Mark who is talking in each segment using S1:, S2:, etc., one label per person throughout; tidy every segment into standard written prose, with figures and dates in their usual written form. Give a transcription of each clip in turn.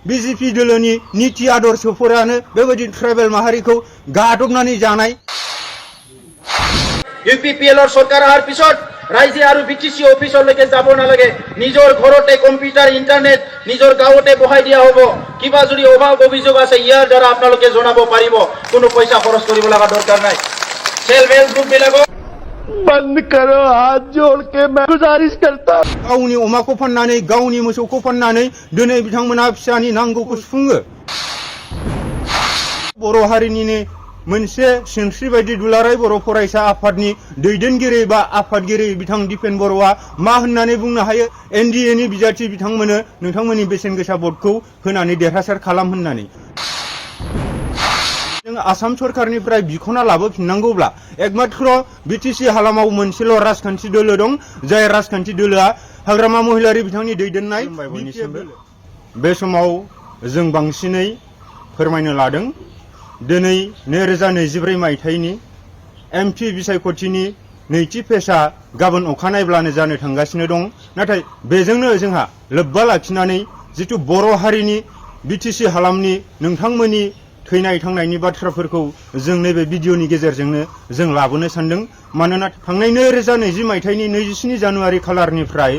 S1: BJP दोलोनि नीति आदर्शफोरानो बेबायदि ट्राइबेल माहारिखौ गादबनानै जानाय
S2: UPPL सरकार अহাৰ পিছত ৰাইজে আৰু BTC অফিচলৈকে যাব নালাগে নিজৰ ঘৰতে কম্পিউটাৰ ইন্টাৰনেট নিজৰ গাঁৱতে বহাই দিয়া হ'ব কিবা যদি অভাৱ অভিযোগ আছে ইয়াৰ দ্বাৰা আপোনালোকে জনাব পাৰিব কোনো পইচা খৰচ কৰিব লগা দৰকাৰ নাই সেলফ হেল্প গ্ৰুপ বিলাকক
S3: बंद करो हाथ जोड़ के मैं गुजारिश करता
S1: गावनि अमाखौ फाननानै गावनि मोसौखौ फाननानै दिनै बिथांमोना फिसानि नांगौखौ सुफुङो बर' हारिनिनो मोनसे सिनस्रि बायदि दुलाराय बर' फरायसा आफादनि दैदेनगिरि बा आफादगिरि बिथां दिपेन बर'आ मा होननानै बुंनो हायो NDA नि बिजाथि बिथांमोननो नोंथांमोननि बेसेन गोसा भटखौ होनानै देरहासार खालाम होननानै जों आसाम सरकारनिफ्राय बिख'ना लाबोफिननांगौब्ला एकमात्र BTC हालामाव मोनसेल' राजखान्थि दोलो दं जाय राजखान्थि दोलोआ हाग्रामा महिलारि बिथांनि दैदेननाय बे समाव जों बांसिनै फोरमायनो लादों दिनै 2024 मायथाइनि MP बिसायख'थिनि नैथि फेसआ गाबोन अखानायब्लानो जानो थांगासिनो दं नाथाय बेजोंनो जोंहा लोब्बा लाखिनानै जितु बर' हारिनि BTC हालामनि नोंथांमोननि थैनाय थांनायनि बाथ्राफोरखौ जों नैबे भिडिअनि गेजेरजोंनो जों लाबोनो सानदों मानोना थांनाय 2020 मायथाइनि 27 जानुवारि खालारनिफ्राय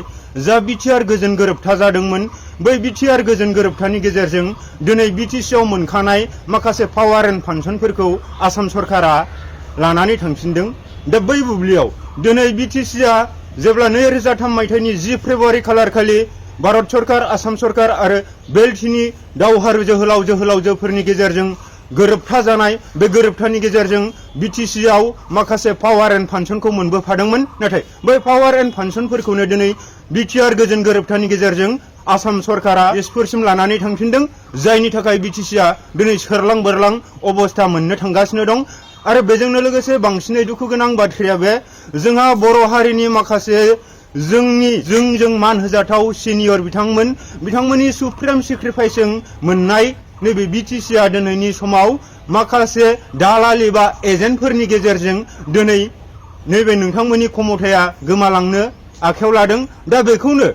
S1: जा BTR गोजोन गोरोबथा जादोंमोन बै BTR गोजोन गोरोबथानि गेजेरजों दिनै BTC आव मोनखानाय माखासे पावार एन्ड फांसनफोरखौ आसाम सरकारा लानानै थांफिनदों दा बै बुब्लियाव दिनै BTC आ जेब्ला 2003 मायथाइनि 10 फेब्रुवारि खालारखालि भारत सरकार आसाम सरकार आरो बेल्टिनि दावहारु जोहोलाव जोहोलावजोफोरनि गेजेरजों गोरोबथा जानाय बे गोरोबथानि गेजेरजों BTC आव माखासे पावार एन्ड फांसनखौ मोनबोफादोंमोन नाथाय बै पावार एन्ड फांसनफोरखौनो दिनै BTR गोजोन गोरोबथानि गेजेरजों आसाम सरकारा देशफोरसिम लानानै थांफिनदों जायनि थाखाय BTC आ दिनै सोरलां बोरलां अबस्था मोननो थांगासिनो दं आरो बेजोंनो लोगोसे बांसिनै दुखु गोनां बाथ्राया बे जोंहा बर' हारिनि माखासे जोंजों मान होजाथाव सिनियर बिथांमोननि सुप्रिम सेक्रिफाइसजों मोननाय नैबे BTC आ दिनैनि समाव माखासे दालालि बा एजेन्टफोरनि गेजेरजों दिनै नैबे नोंथांमोननि खमथाया गोमालांनो आखायाव लादों दा बेखौनो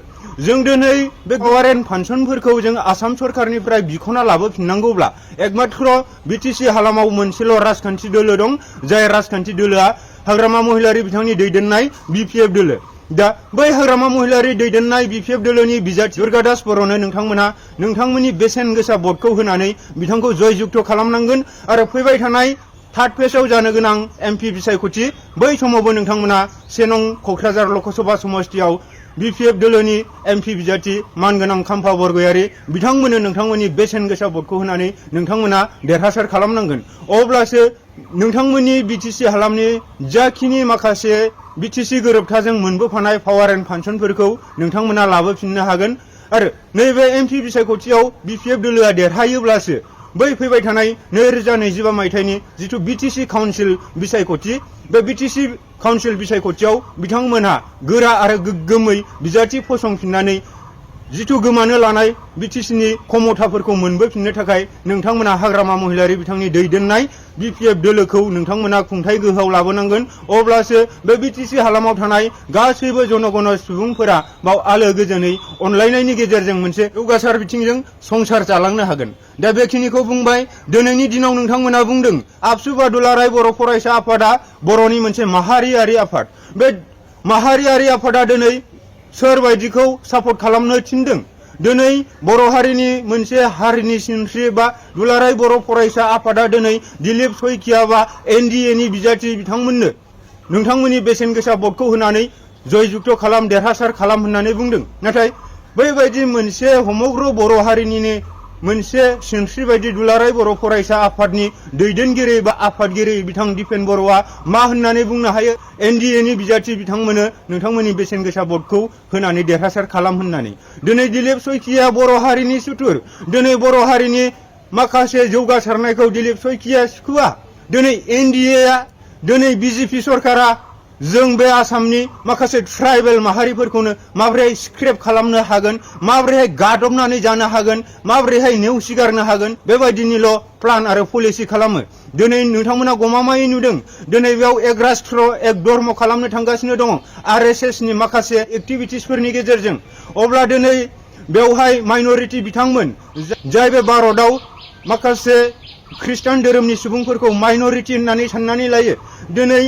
S1: जों दिनै बे पावार एन्ड फांसनफोरखौ जों आसाम सरकारनिफ्राय बिख'ना लाबोफिननांगौब्ला एकमात्र BTC हालामाव मोनसेल' राजखान्थि दोलो दं जाय राजखान्थि दोलोआ हाग्रामा महिलारि बिथांनि दैदेननाय BPF दोलो दा बै हाग्रामा महिलारि दैदेननाय BPF दोलोनि बिजाथि दुर्गा दास बर'नो नोंथांमोननि बेसेन गोसा भटखौ होनानै बिथांखौ जयजुक्त खालामनांगोन आरो फैबाय थानाय थार्ड फेसआव जानो गोनां MP बिसायख'थि बै समावबो नोंथांमोना 1 नं क'क्राझार लकसभा समष्टियाव BPF दोलोनि MP बिजाथि मानगोनां खाम्फा बरगयारि बिथांमोननो नोंथांमोननि बेसेन गोसा भटखौ होनानै नोंथांमोना देरहासार खालामनांगोन अब्लासो नोंथांमोननि BTC हालामनि जाखिनि माखासे BTC गोरोबथाजों मोनबोफानाय पावार एन्ड फांसनफोरखौ नोंथांमोना लाबोफिननो हागोन आरो नैबे MP बिसायख'थियाव BPF दोलोआ देरहायोब्लासो बै फैबाय थानाय 2025 मायथाइनि जितु BTC काउन्सिल बिसायख'थि बे BTC काउन्सिल बिसायख'थियाव बिथांमोनहा गोरा आरो गोग्गोमै बिजाथि फसंफिननानै जितु गोमानो लानाय BTC नि खमथाफोरखौ मोनबोफिननो थाखाय नोंथांमोना हाग्रामा महिलारि बिथांनि दैदेननाय BPF दोलोखौ नोंथांमोना खुंथाय गोहोआव लाबोनांगोन अब्लासो बे BTC हालामाव थानाय गासैबो जनगण सुबुंफोरा बाव आलो गोजोनै अनलायनायनि गेजेरजों मोनसे जौगासार बिथिंजों संसार जालांनो हागोन दा बेखिनिखौ बुंबाय दिनैनि दिनाव नोंथांमोना बुंदों आबसु बा दुलाराय बर' फरायसा आफादा बर'नि मोनसे माहारियारि आफाद बे माहारियारि आफादा दिनै सोर बायदिखौ सापर्ट खालामनो थिनदों दिनै बर' हारिनि मोनसे हारिनि सिनस्रि बा दुलाराय बर' फरायसा आफादा दिनै दिलीप शइकिया बा NDA नि बिजाथि बिथांमोननो नोंथांमोननि बेसेन गोसा भटखौ होनानै जयजुक्त खालाम देरहासार खालाम होननानै बुंदों नाथाय बैबायदि मोनसे समग्र बर' हारिनिनो मोनसे सिनस्रि बायदि दुलाराय बर' फरायसा आफादनि दैदेनगिरि बा आफादगिरि बिथां दिपेन बर'आ मा होननानै बुंनो हायो NDA नि बिजाथि बिथांमोननो नोंथांमोननि बेसेन गोसा भटखौ होनानै देरहासार खालाम होननानै दिनै दिलीप शइकिया बर' हारिनि सुथुर दिनै बर' हारिनि माखासे जौगासारनायखौ दिलीप शइकिया सिखुवा दिनै NDA आ दिनै BJP सरकारा जों बे आसामनि माखासे ट्राइबेल माहारिफोरखौनो माबोरैहाय स्क्रेप खालामनो हागोन माबोरैहाय गादबनानै जानो हागोन माबोरैहाय नेवसिगारनो हागोन बेबायदिनिल' प्लान आरो पलिसि खालामो दिनै नोंथांमोना गमामायै नुदों दिनै बेयाव एक राष्ट्र एक धर्म खालामनो थांगासिनो दङ RSS नि माखासे एक्टिभिटिसफोरनि गेजेरजों अब्ला दिनै बेवहाय माइनरिटी बिथांमोन जाय बे भारताव माखासे ख्रिस्टान धोरोमनि सुबुंफोरखौ माइनरिटी होननानै साननानै लायो। दिनै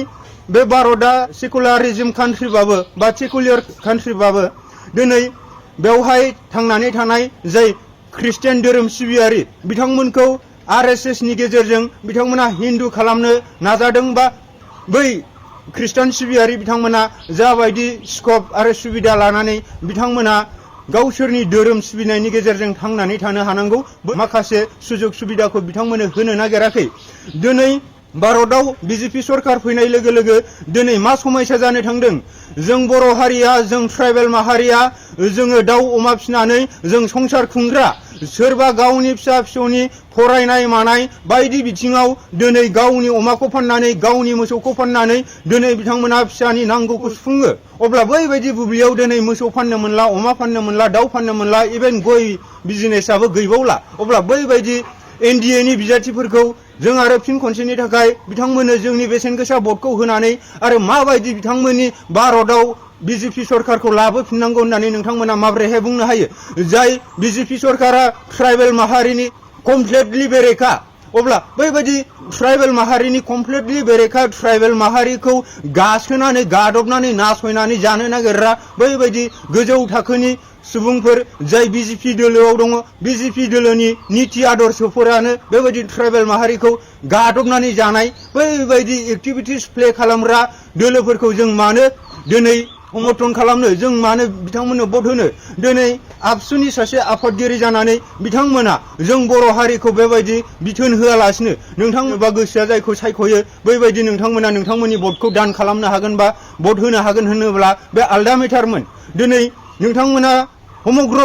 S1: बे भारतआ सेकुलारिज्म कान्ट्रिबाबो बा सेकुलार कान्ट्रिबाबो दिनै बेवहाय थांनानै थानाय जाय ख्रिस्टान धोरोम सिबियारि बिथांमोनखौ RSS नि गेजेरजों बिथांमोना हिन्दु खालामनो नाजादों बा बै ख्रिस्टान सिबियारि बिथांमोना जाबायदि स्कप आरो सुबिदा लानानै बिथांमोना गावसोरनि धोरोम सिबिनायनि गेजेरजों थांनानै थानो हानांगौ माखासे सुजुग सुबिदाखौ बिथांमोननो होनो नागिराखै। दिनै भारताव BJP सरकार फैनाय लोगो लोगो दिनै मा समस्या जानो थांदों जों बर' हारिया जों ट्राइबेल माहारिया जोङो दाउ अमा फिसिनानै जों संसार खुंग्रा सोरबा गावनि फिसा फिसौनि फरायनाय मानाय बायदि बिथिङाव दिनै गावनि अमाखौ फाननानै गावनि मोसौखौ फाननानै दिनै बिथांमोना फिसानि नांगौखौ सुफुङो। अब्ला बैबायदि बुब्लियाव दिनै मोसौ फाननो मोनला अमा फाननो मोनला दाउ फाननो मोनला इभेन गय बिजनेसआबो गैबावला। अब्ला बैबायदि NDA नि बिजाथिफोरखौ जों आरो फिन खनसेनि थाखाय बिथांमोननो जोंनि बेसेन गोसा भटखौ होनानै आरो माबायदि बिथांमोननि भारताव BJP सरकारखौ लाबोफिननांगौ होननानै नोंथांमोना माब्रैहाय बुंनो हायो जाय BJP सरकारा ट्राइबेल माहारिनि कमप्लिटलि बेरेखा। अब्ला बैबायदि ट्राइबेल माहारिनि कमप्लिटलि बेरेखा ट्राइबेल माहारिखौ गासोनानै गादबनानै नासयनानै जानो नागिरग्रा बैबायदि गोजौ थाखोनि सुबुंफोर जाय BJP दोलोआव दङ BJP दोलोनि नीति आदर्शफोरानो बेबायदि ट्राइबेल माहारिखौ गादबनानै जानाय बैबायदि एक्टिभिटिस प्ले खालामग्रा दोलोफोरखौ जों मानो दिनै समर्थन खालामनो जों मानो बिथांमोननो भट होनो। दिनै आबसुनि सासे आफादगिरि जानानै बिथांमोना जों बर' हारिखौ बेबायदि बिथोन होआलासिनो नोंथांमोनबा गोसोआ जायखौ सायख'यो बैबायदि नोंथांमोना नोंथांमोननि भटखौ दान खालामनो हागोन बा भट होनो हागोन होनोब्ला बे आलदा मेटारमोन। दिनै नोंथांमोना समग्र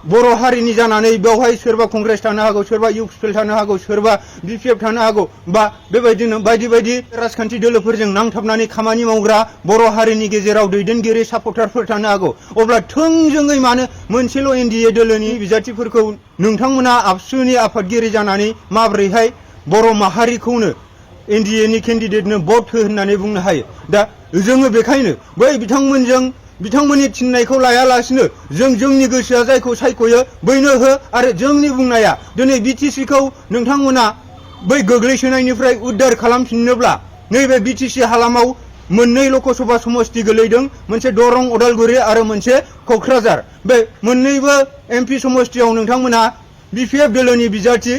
S1: बर' हारिनि जानानै बेवहाय सोरबा कंग्रेस थानो हागौ सोरबा UPL थानो हागौ सोरबा BPF थानो हागौ बा बेबायदिनो बायदि बायदि राजखान्थि दोलोफोरजों नांथाबनानै खामानि मावग्रा बर' हारिनि गेजेराव दैदेनगिरि सापर्टारफोर थानो हागौ। अब्ला थोंजोङै मानो मोनसेल' NDA दोलोनि बिजाथिफोरखौ नोंथांमोना आबसुनि आफादगिरि जानानै माब्रैहाय बर' माहारिखौनो NDA नि केन्डिडेटनो भट हो होननानै बुंनो हायो। दा जोङो बेखायनो बै बिथांमोननि थिननायखौ लायालासिनो जों जोंनि गोसोआ जायखौ सायख'यो बैनो हो आरो जोंनि बुंनाया दिनै BTC खौ नोंथांमोना बै गोग्लैसोनायनिफ्राय उद्धार खालामफिननोब्ला नैबे BTC हालामाव मोननै लकसभा समष्टि गोलैदों मोनसे दरं उदालगुरि आरो मोनसे क'क्राझार। बे मोननैबो MP समष्टियाव नोंथांमोना BPF दोलोनि बिजाथि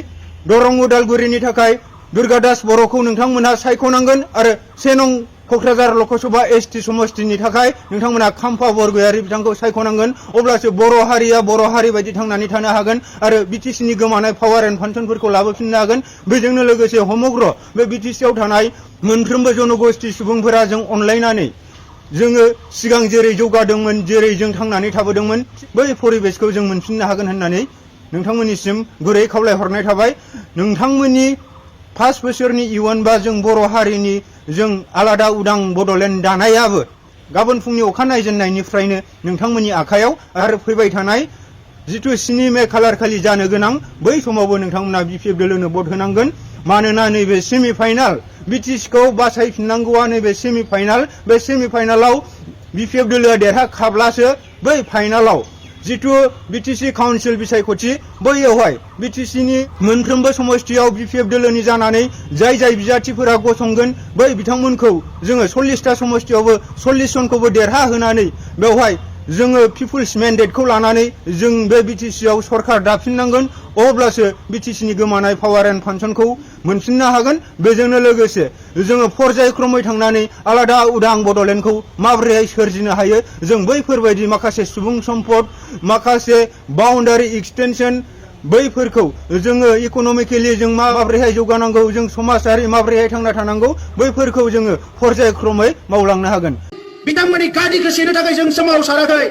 S1: दरं उदालगुरिनि थाखाय दुर्गादास बर'खौ नोंथांमोना सायख'नांगोन आरो 1 नं क'क्राझार लकसभा ST समष्टिनि थाखाय नोंथांमोना खाम्फा बरगयारि बिथांखौ सायख'नांगोन। अब्लासो बर' हारिया बर' हारि बायदि थांनानै थानो हागोन आरो BTC नि गोमानाय पावार एन्ड फांसनफोरखौ लाबोफिननो हागोन। बेजोंनो लोगोसे समग्र बे BTC आव थानाय मोनफ्रोमबो जनगोष्ठी सुबुंफोरा जों अनलायनानै जोङो सिगां जेरै जौगादोंमोन जेरै जों थांनानै थाबोदोंमोन बै परिबेसखौ जों मोनफिननो हागोन होननानै नोंथांमोननिसिम गुरै खावलायहरनाय थाबाय। नोंथांमोननि 5 बोसोरनि इयुन बा जों बर' हारिनि जों आलादा उदां बड'लेण्ड दानायाबो गाबोन फुंनि अखा नायजेननायनिफ्रायनो नोंथांमोननि आखायाव आरो फैबाय थानाय जिथु 7 मे खालार खालि जानो गोनां बै समावबो नोंथांमोना BPF दोलोनो भट होनांगोन। मानोना नैबे सेमि फाइनाल BTC खौ बासायफिननांगौआ नैबे सेमि फाइनाल। बे सेमि फाइनालाव BPF दोलोआ देरहाखाब्लासो बै फाइनालाव जिथु BTC काउन्सिल बिसायख'थि बैयावहाय BTC नि मोनफ्रोमबो समष्टियाव BPF दोलोनि जानानै जाय बिजाथिफोरा गसंगोन बै बिथांमोनखौ जोङो 40टा समष्टियावबो 40 जनखौबो देरहाहोनानै बेवहाय जोङो पिपुल्स मेन्डेटखौ लानानै जों बे BTC आव सरकार दाफिननांगोन। अब्लासो BTC नि गोमानाय पावार एन्ड फांसनखौ मोनफिननो हागोन। बेजोंनो लोगोसे जोङो पर्यायक्रमै थांनानै आलादा उदां बड'लेण्डखौ माबोरैहाय सोरजिनो हायो जों बैफोरबायदि माखासे सुबुं सम्पद माखासे बाउन्डारि एक्सटेनसन बैफोरखौ जोङो इक'नमिकेलि जों माबोरैहाय जौगानांगौ जों समाजारि माबोरैहाय थांना थानांगौ बैफोरखौ जोङो पर्यायक्रमै मावलांनो हागोन।
S2: बिथांमोननि गादिखौ सेनो थाखाय जों सोमावसाराखै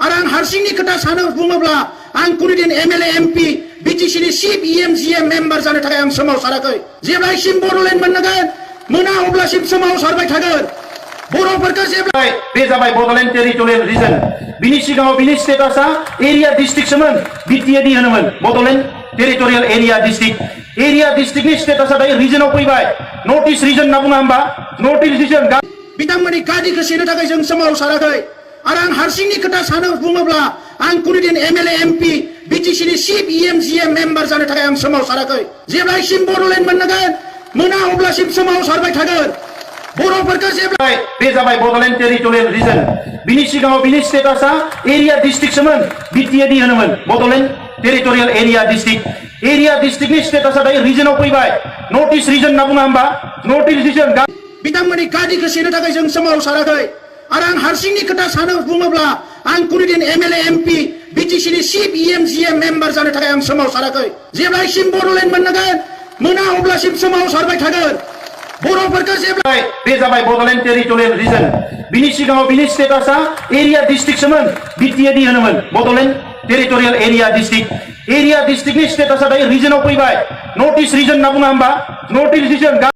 S2: आरो आं हारसिंनि खोथा सानो बुङोब्ला आं कुनुदिन MLA MP BTC नि चिफ EMGM मेम्बार जानो थाखाय आं सोमावसाराखै। जेब्लासिम बड'लेण्ड मोना अब्लासिम सोमावसारबाय थागोन। बर'फोरखौ जेब्ला बे जाबाय बड'लेण्ड टेरिटरियेल रिजन। बिनि सिगाङाव बिनि स्टेटासा एरिया डिस्ट्रिक्टसोमोन BTAD होनोमोन Bodoland territorial area district. Area डिस्ट्रिक्टनि स्टेटासा दायो रिजनाव फैबाय नर्थ इस्ट रिजन होनना बुङा होमबा नर्थ इस्ट रिजन। बिथांमोननि गादिखौ सेनो थाखाय जों सोमावसाराखै आरो आं हारसिंनि खोथा सानो बुङोब्ला आं कुनुदिन एमएलए एमपि बिटिसि नि चिफ इएमजिएम मेम्बार जानो थाखाय आं सोमावसाराखै जेब्लासिम बड'लेण्ड मोना अब्लासिम सोमावसारबाय थागोन बर'फोरखौ जेब्ला बे जाबाय बड'लेण्ड टेरिटरियेल रिजन बिनि सिगाङाव बिनि स्टेटासा एरिया डिस्ट्रिक्टसोमोन बिटिएडि होनोमोन बड'लेण्ड टेरिटरियेल एरिया डिस्ट्रिक्टनि स्टेटासा दायो रिजनाव फैबाय नर्थ इस्ट रिजन होनना बुङा होमबा नर्थ इस्ट रिजन बिथांमोननि गादिखौ सेनो थाखाय जों सोमावसाराखै आरो आं हारसिंनि खोथा सानो बुङोब्ला आं कुनुदिन एमएलए एमपि बिटिसि नि चिफ इएमजिएम मेम्बार जानो थाखाय आं सोमावसाराखै जेब्लासिम बड'लेण्ड मोना अब्लासिम सोमावसारबाय थागोन बर'फोरखौ जेब्ला बे जाबाय बड'लेण्ड टेरिटरियेल रिजन बिनि सिगाङाव बिनि स्टेटासा एरिया डिस्ट्रिक्टसोमोन बिटिएडि होनोमोन बड'लेण्ड टेरिटरियेल एरिया डिस्ट्रिक्टनि स्टेटासा दायो रिजनाव फैबाय नर्थ इस्ट रिजन होनना बुङा होमबा नर्थ इस्ट रिजन